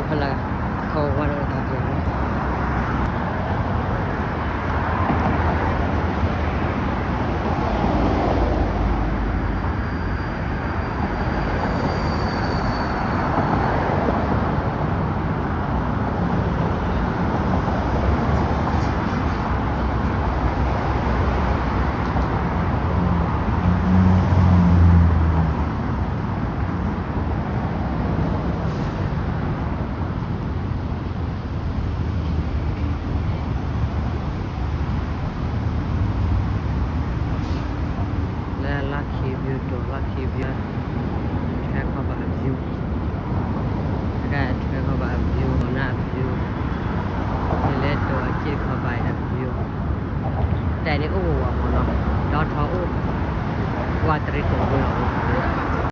Hala, kau wala na. Lucky View, ຕົວ Lucky View ແທກເຂົ້າໄປ View ແທກເຂົ້າໄປ View ໜ້າ View ເລດ ຕົວ ຈິກເຂົ້າໄປ View ແຕ່ນີ້ ໂອ້ ເນາະ ດອນທອງ ໂອ້ ວ່າຕະລິໂຕ ເນາະ.